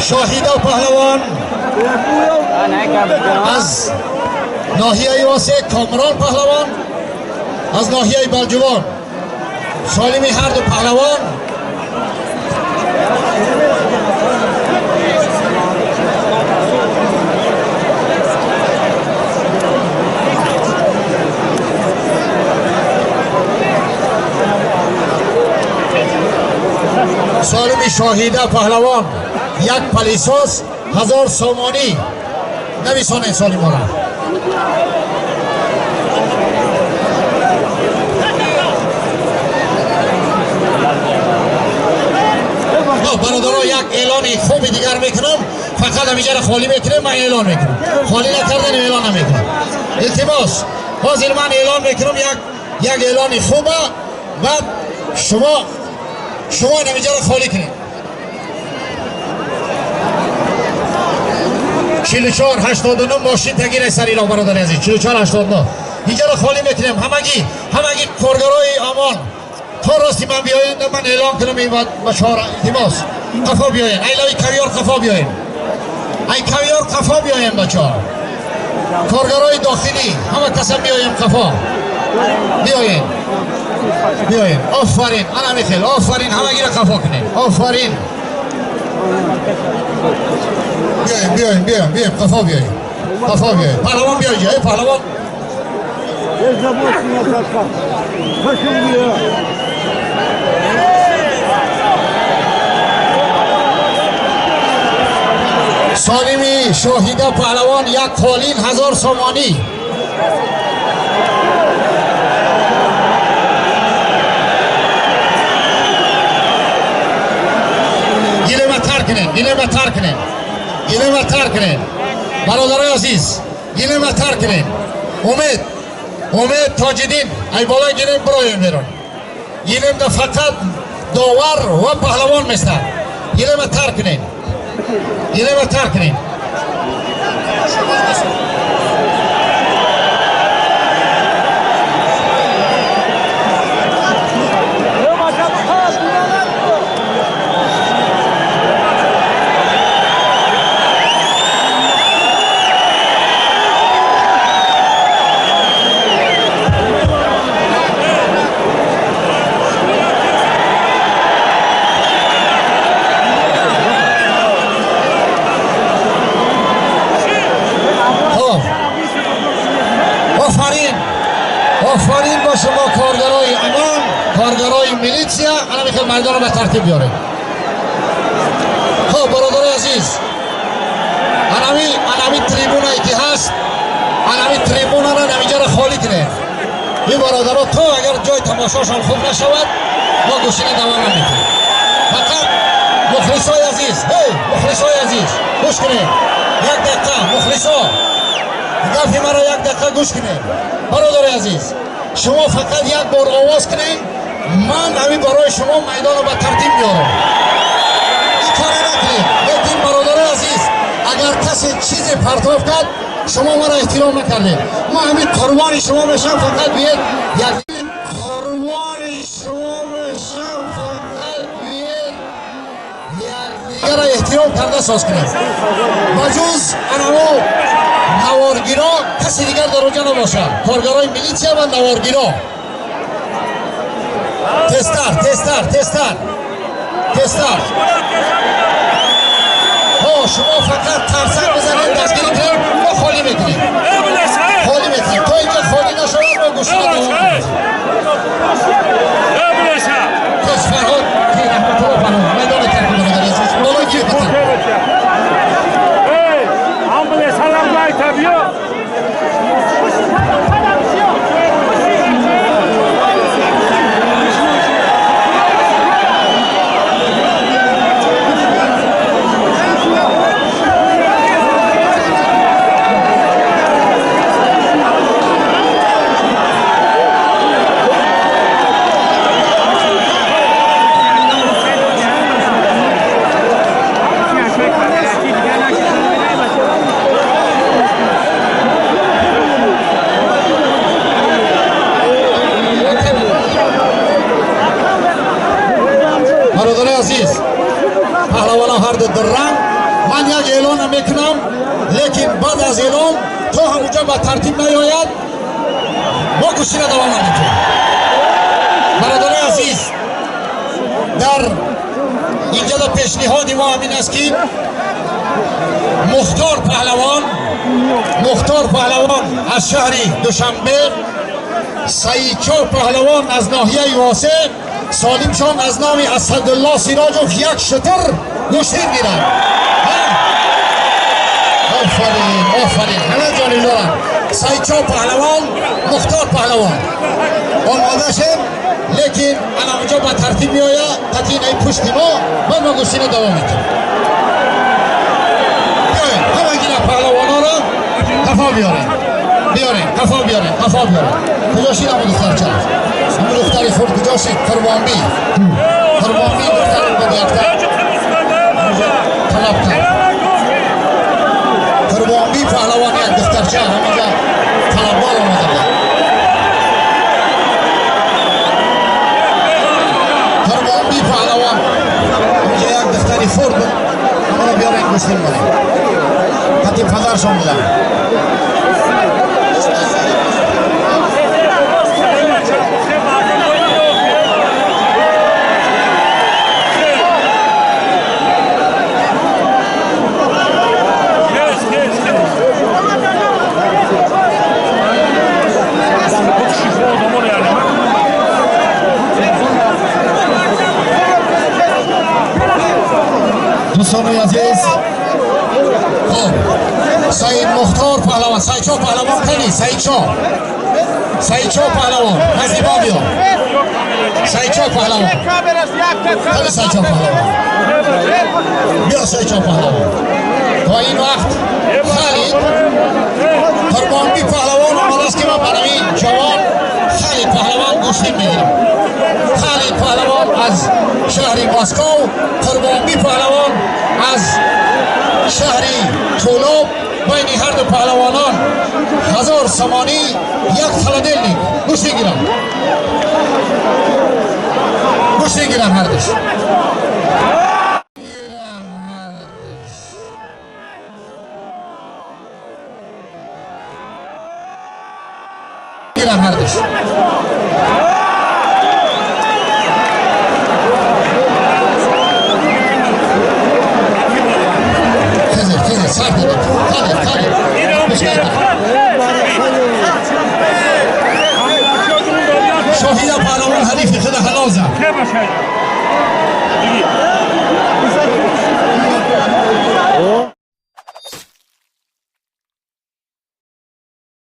Шоҳида паҳлавон аз ноҳияи Осе, Комрон паҳлавон аз ноҳияи Балҷувон. Солими ҳар ду паҳлавон. Солими Шоҳида паҳлавон як палисос 1000 сомонӣ. Нависонед солимора. Бародаро, як эълони хуби дигар мекунам. Фақат ҳамиҷаро холӣ мекунем, ман эълон мекунам. Холӣ накарданем эълон намекунам. Илтимос, ҳозир ман эълон мекунам як эълони хуба, баъд шумо ҳамиҷаро холӣ кунед. 44 89 мошин тагире сари роҳ, бародари азиз. 44 89 инҷаро холӣ мекунем. Ҳамагӣ коргарои Амон то рости ман биёянд, ман эълон кунам ин бачаҳоро. Илтимос, қафо биёен, ай лави кавиёр қафо биёен, ай кавиёр қафо биёен, бачаҳо. Коргарои дохилӣ ҳама касам биёем, қафо биёен, биёен. Офарин, ана михел, офарин, ҳамагиро қафо кунем. Офарин, биёем, биёем, биёем, биёем, қафо биёем, қафо биёем. Паҳлавон биё инҷа, эй паҳлавон. Солими Шоҳида паҳлавон як қолин 1000 сомонӣ. Гилема тар кунед, гилема тар кунед, гилема тар кунед, бародарои азиз, гилема тар кунед. Умед, Умед Тоҷиддин, ай болои гилем бироем берун. Гилемда фақат довар ва паҳлавон местад. Гилема тар кунед, гилема тар кунед. Офарин ба шумо, коргарои Амон, коргарои милитсия. Ана михел майдонро ба тартиб биёред. Хоб, бародарои азиз, анами трибунае ки ҳаст, анами трибунара намиҷаро холӣ кунед. Ин бародаро то агар ҷои тамошошон хуб нашавад, мо гӯшина давом намекунем. Фақат мухлисои азиз, ҳей, мухлисои азиз, гӯш кунед як дақиқа. Мухлисо, гапи маро як дақиқа гӯш кунед. Бародари азиз, шумо фақат як бор овоз кунед, ман ҳамин барои шумо майдонро ба тартиб меорам. Ин кора накунед. Лекин бародари азиз, агар касе чизе партов кард, шумо маро эҳтиром накардед. Ман ҳамин қурбони шумо мешавам, фақат биед як қурбони шумо мешавам, фақат биед якдигара эҳтиром карда соз кунед. Ба ҷуз анаво наворгиро каси дигар дар оҷа набошад. Коргарои милитсия ва наворгиро. Тезтар, тезтар, тезтар, тезтар. Ҳо, шумо фақат тарсак бизанед, дастгирӣ кунед, мо холӣ мекунем, холӣ мекунем. То инҷо холӣ нашавад, мо гӯшина давом кунем. Тез, Фарҳод, Раҳматулло, Фарҳод, майдони таркиб, бародари азиз, болои гир батар. Бародари азиз, паҳлавонон ҳарду дуранг, мекунам, лекин баъд аз эълон то ҳамунҷо ба тартиб наёяд, мо гӯштина давом намекунем. Бародарои азиз, дар инҷа да пешниҳоди мо ҳамин аст, ки Мухтор паҳлавон, Мухтор паҳлавон аз шаҳри Душанбе, Саидчо паҳлавон аз ноҳияи Восеъ, Солимшон аз номи Асадулло Сироҷов як шутур гӯштин гиранд. Офарин, офарин, ҳама ҷонибдоранд. Саидчо паҳлавон, Мухтор паҳлавон омода шем, лекин ана онҷо ба тартиб меояд, қатинаи пушти мо, баъд мо гӯштина давом мекунем. Биёед, ҳамагина паҳлавонҳоро қафо биёрем, биёрем, қафо биёрем, қафо биёрем. Куҷо шид ҳамон духтарча? Ҳамон духтари хурд куҷо шид? Қурбонбӣ, Қурбонбӣ духтари буд, якта талаб кард. Қурбонбӣ паҳлавон як духтарча ҳамонҷо талабгор омада буд. Қурбонбӣ паҳлавон инҷа як духтари хурд буд, ҳамонро биёрем, гӯштин монем. Қати падаршон буданд. Дӯстони азиз, хуб, Саид Мухтор паҳлавон, Саидчо паҳлавон кани? Саидчо, Саидчо паҳлавон, назди мо биё. Саидчо паҳлавон кани? Саидчо паҳлавон биё, Саидчо паҳлавон. То ин вақт Халид Қурбонбӣ паҳлавон омадааст, ки ман барои ҷавон Халид паҳлавон гӯштин мегирам. Халид паҳлавон аз шаҳри Москов, Қурбонбӣ паҳлавон аз шаҳри Кӯлоб. Байни ҳарду паҳлавонон 1000 сомонӣ, як холодильник. Гӯштин гирам, гӯштин гирам ҳардуш. Гирам ҳардуш. Хизр, хизр, сар додем. Халид, Халид. Шоҳида паҳлавон ҳарифи худа ҳалол зад.